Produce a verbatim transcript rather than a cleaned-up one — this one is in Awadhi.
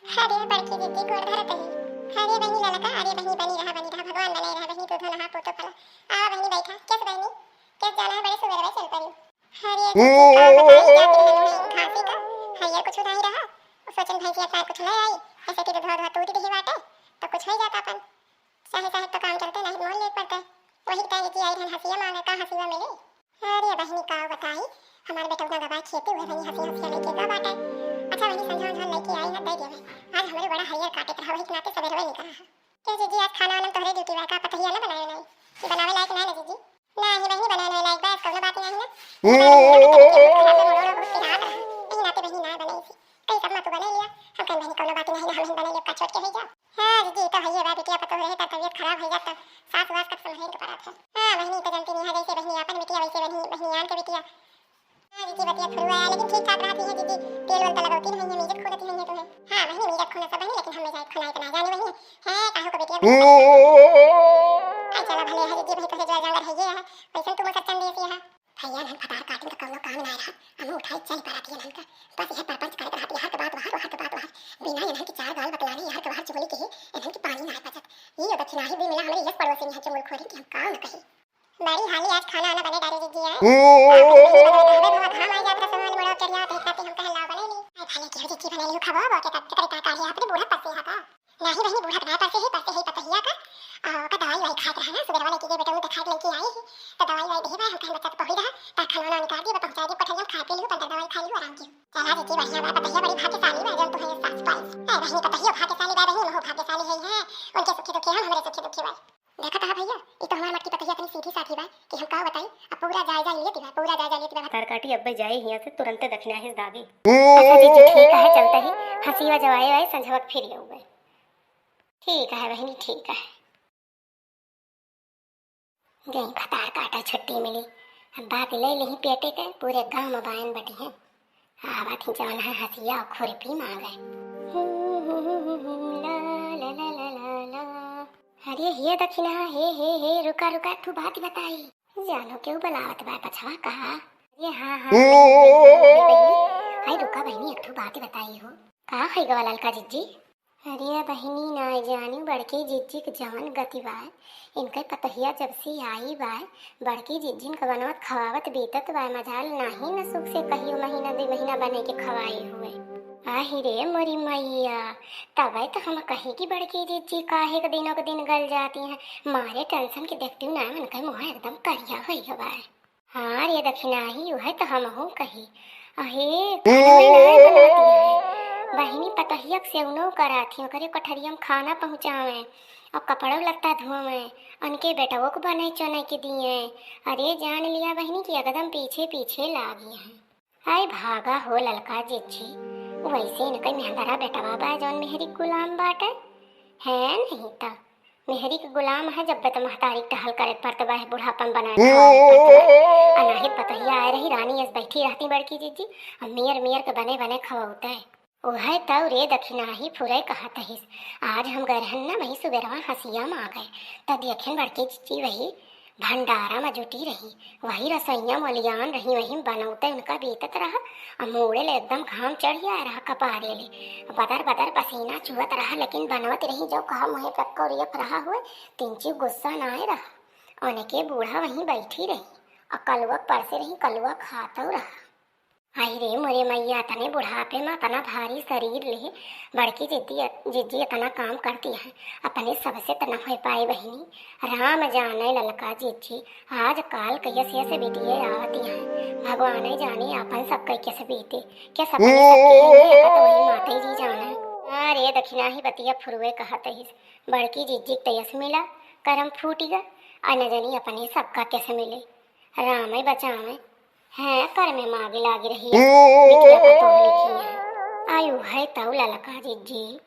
अरे बड़की जिज्जी, गोड़ धरत ही। अरे बहिनी ललका, अरे बहिनी बनी रहा, बनी रहा, भगवान बनाए रहा बहिनी, दूधो नहा पोतो फला। आवा बहिनी बैठा, केस बहिनी, केस जाना है बड़े सुबेरवे चल पड़ी। अरे जिज्जी का बताई, जात रहन में घासी का, हरियर कुछ नहीं रहा। सोचन भैंसिया का कुछ ले आई, ऐसे कि दूधो दूधो तूरी दही बाटे, तो कुछ हो जाता अपन। चाहे चाहे तो काम चलते नहीं मोल ले पड़ते। वही ताई जिज्जी आई रहन हसिया मांगे, का हसिया मिले। अरे बहिनी का बताई, हमार बेटौना गवा खेती हुए बहिनी हँसी हँसी लेके का बाटे। अच्छा बहिनी संझा उंझा लेके आई ना दे देवे। आज हमरे बड़ा हरियर काटे के रहा, वही के नाते सबेरवे निकला है। के जिज्जी आज खाना वाना में तोहरे ड्यूटी बा का, पतहिया ना बनाए नहीं? कि बनावे लायक ना ना जिज्जी? नाही बहिनी बनाए नहीं लायक बा, आज कौनो बात नहीं ना। यही नाते बहिनी ना बनाई थी। कई सब मत बने लिया। हम कहीं बहिनी कौनो बात नहीं ना, हम ही बने लिया का छोट के है जा। हाँ जिज्जी, तो हइये बा, बिटिया पतोह रहे त तबियत खराब होइ जात त सास वास कब संभरेन के पड़त है। हाँ बहिनी, तो जनती नहीं है, जैसे बहिनी आपन बिटिया वैसे बहिनी, बहिनी आन के बिटिया। हाँ जिज्जी, बतिया फुरुआ है, लेकिन ठीक ठाक रहत ही है जिज्जी, तेल वेल त लगौती नहीं है, मीजत खोदत ही नहीं है तुम्हें। हाँ बहिनी, मीजत खोना सब बहिनी, लेकिन हमें जाए खोना इतना जाने बहिनी। है काहू को बिटिया बहिनी। आई चला भले है जिज्जी, भाई तोहे जो जांगर है ये है, वैसे तू मसर चंद देसी है। भैया नन फटार काटिन त कौनो काम ना रहा। हमहू उठाई चल पड़ा थियन हन का। बस यह परपंच करत रहा, यार के बात बाहर, बाहर के बात बाहर। बिना इन्हन के चार गाल बतलाने यार के बाहर चुगली के ही इन्हन के पानी ना पचत। ये दक्षिणाही भी मिला हमरे यस पड़ोसी में चुगल खोरी कि हम का न कही। बड़ी हाली आज खाना आना बने डारे जिज्जी है। आप ही नहीं बने डारे बाबा, घाम आ जात रहा समझ मोड़ो चढ़िया तो इतना हम कहला बने नहीं। आई खाने की जिज्जी बने लियो खाबो बो के तब तक का लिया अपने बूढ़ा पसे हा का। नाही बहिनी, बूढ़ा बनाए परसे ही, परसे ही पतहिया का, आ, ओका दवाई वाई खात रहा ना, सुबेरवा लेके गए बेटा, वो दिखाई लेके आई ही, तो दवाई वाई देहे बा, हम कहें बच्चा तो पहुई रहा, ता खाना वाना निकाल दिए, बा पहुँचा दिए, पठरिया में खाए पी लियो, पंद्रह दवाई खा लियो, आराम कियो। चला जीजी, बढ़िया बा, पतहिया बड़ी भाग्यशाली बा, जौन तुम्हें सास पाई। ए बहिनी, पतहिया भाग्यशाली बा बहिनी, हमहू भाग्यशाली है, हैं, उनके सुखी दुखी हम, हमरे सुखी दुखी बा। देखत हा भैया, ई तो हमार मटकी पतहिया इतनी सीधी साधी बा कि हम का बताई, अब पूरा जायजा लेती बा, पूरा जायजा लेती बा। तार काटी अब्बे जाए हियां से तुरंते दक्षिणा हिस दागी। अच्छा जीजी, ठीक है, चलता ही, हँसी वा जवाए वाए संझवक फिर आउबे। ठीक है बहिनी, ठीक है। गई भतार काटा छुट्टी मिली, अब बात ले लेही पेटे के, पूरे गाँव में बायन बटी हैं। आवत ही जौन है हँसिया और खुरपी मांगे। ला, ला, ला, ला, ला, ला। अरे हे दखिनहा, हे, हे, हे, रुका, रुका, एक ठू बात बताई। जानो केहू बुलावत बा पछवा कहा। अरे हाँ, हाँ, बहिनी, बहिनी, बहिनी। हाय रुका बहिनी, एक ठू बात बताई हो। का होइ गवा ललका जिज्जी? अरे बहिनी, नाय जानी बड़की जिज्जी के जवन गति बाय, इनके पतोहिया जब से आई बाय, बड़की जिज्जिन के बनवत खवावत बीतत बाय, मजाल नाही न सुख से कहियो महीना दुइ महीना बने के खवाई हुए। आही रे मोरी मैया, तबे तो हम कही कि बड़की जिज्जी काहे के दिनों के दिन गल जाती हैं, मारे टेंशन के देखती हूँ ना, उनके मुँह एकदम करिया होइ गवा है। हाँ रे दखिनाही, उहे तो हमहू कही। अहे, खाना नाय बनाती है। बहिनी पतोहिया के सेवनो कराथी, ओकरे कोठरिया में खाना पहुँचावे और कपड़ो लत्ता धोवे, उनके बेटवो को बने चुने के दिए। अरे जान लिया बहिनी कि एकदम पीछे पीछे लागी हैं। हाय भागा हो ललका जिज्जी, वैसे इनके मेहंदरा बेटवा बा जौन मेहरी गुलाम बाटे, है नहीं त मेहरी के गुलाम है, जब त महतारी के टहल करे पड़त बा, बुढ़ापन बनाए खाए पड़त बा। अनाहित पतोहिया आए रही, रानी अस बैठी रहती बड़की जिज्जी, अब मेयर मेयर के बने बने खवौते। ओहे तौ रे दखिनाही फुरे कहत हिस, आज हम गए रहन ना वही सुबेरवा हँसिया माँगे, त देखेन बड़की जिज्जी वही भंडारा में जुटी रही, वही रसोइया में ओलियान रही, वही बनौते उनका बीतत रहा। आ मूड़े ले एकदम घाम चढ़ आए रहा कपारे ले, बदर बदर पसीना चुअत रहा, लेकिन बनवत रही जो कहा मुँहे पे कौरियत रहा हुए, तिनची गुस्सा ना आए रहा। उनके बूढ़ा वहीं बैठी रही और कलुआ परसे रही, कलुआ खातौ रहा। आई रे मोरे मैया, तने बुढ़ापे में तना भारी शरीर ले बड़की जिद्दी, जिज्जी इतना काम करती है, अपने सबसे त न होइ पाए बहिनी। राम जाने ललका जिज्जी, आज काल के यस यस बिटिये आवती हैं, भगवाने जाने आपन सबके कस बीते, कस अपने सबके यही रखत वही माते जी जाने। अरे दखिनाही बतिया फुरुए कहत हिस, बड़की जिज्जी के त यस मिला, करम फूटि गा, आ न जानी अपने सबका कस मिले। रामे बचावे। हैं, कर में मागे लागी रही है। बिटिया पतोह लिखी है। आयु है तौ ललका जिज्जी।